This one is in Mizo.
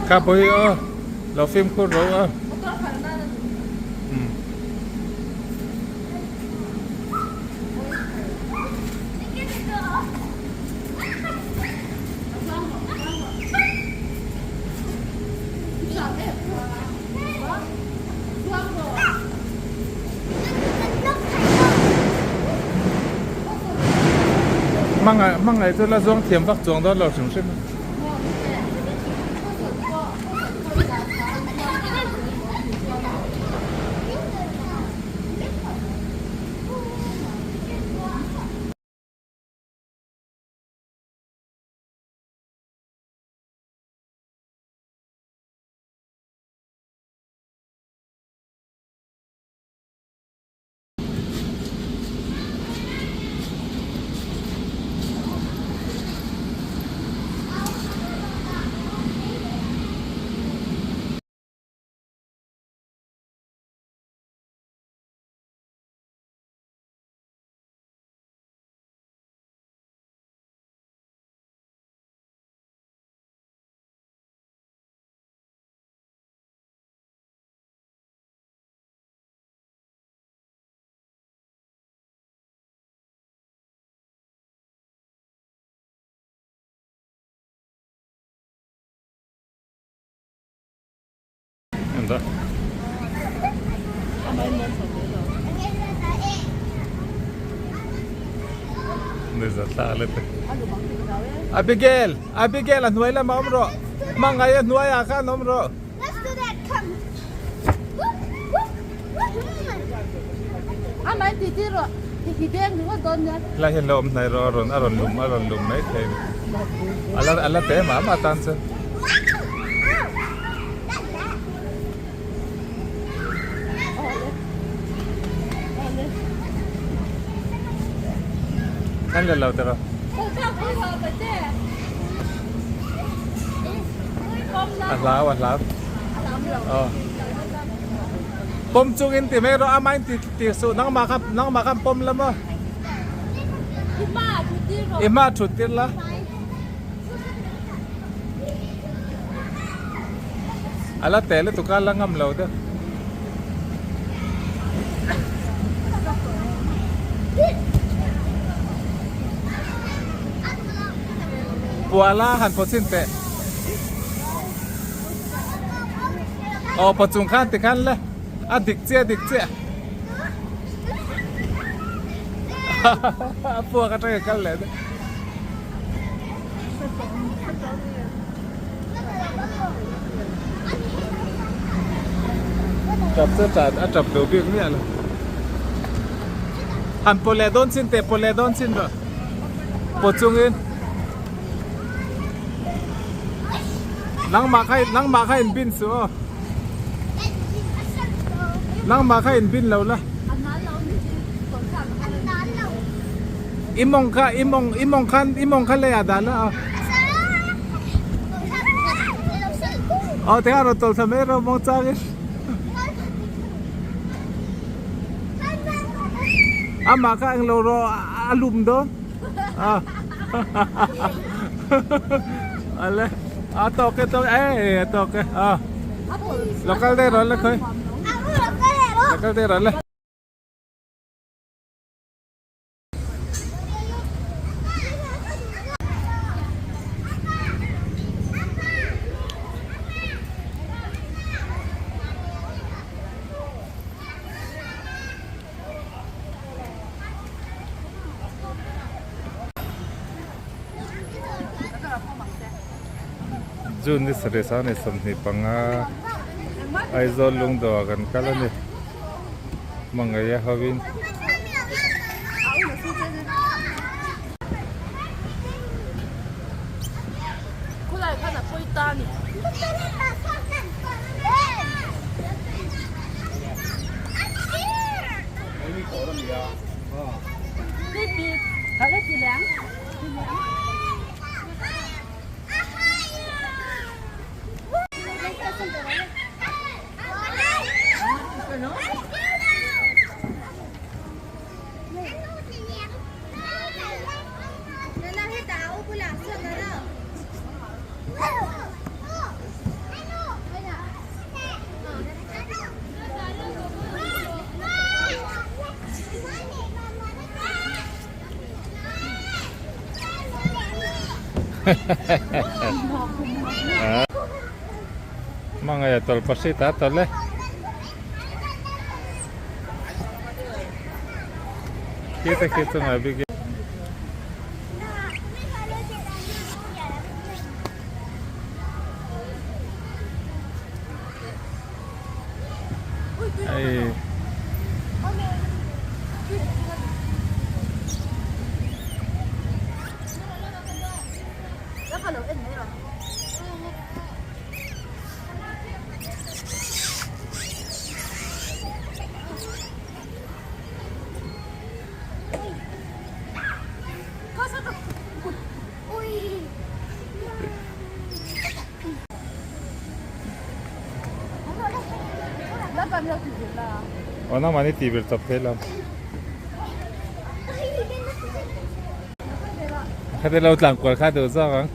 Kha pawh hi aw lo fimkhur ro a. Hmangaih chu la zawng thiam vak chuang dawn lo hrim hrim a. Abigail Abigail a hnuai lamah awm rawh hmangaih a hnuaiah khan awm rawh. Helai hian lo awm hnai rawh a rawn a rawn lum a rawn lum mai thei a ni a la a la te mah mah tan chuan. An la lo tiraw? A hlau a hlau. Aw. Pawm chungin ti mai rawh amahin ti ti suh nangmah kha nangmah khan pawm la maw? I hma thut tir la. A la teh lutuk a la ngam lo deuh. Puala han pawh chhin teh. Aw pawh chung khan tikhan le a dik chiah a dik chiah. A puak atanga kal leh daih. Tap chu a a tap duh bik miah lo. Han paw leh dawn chin teh paw leh dawn chin rawh. Paw chungin. Nangmah kha nangmah kha in bin suh aw. Nangmah kha in bin lo la. I mawng kha i mawng i mawng khan i mawng kha leiah dah la aw. Aw tikah rawn tawlh thla mai rawh mawng changin. Amah kha englo rawh a lum dawn. Ale a tawk e tawk e a tawk e a. Lo kal daih rawh le khawi. Lo kal daih rawh le. June ni sarih sang ni 25 Aizawl lungdawh ah kan kal a ni. Hmangaih a hauin. Hmangaih a tawlhpahrit a tawlh e. Khi te khi chu ngai bik e. Hei. Aw nangmah ni tih ber chawp thei lo. Khate lo tlang kual kha duh zawk ang.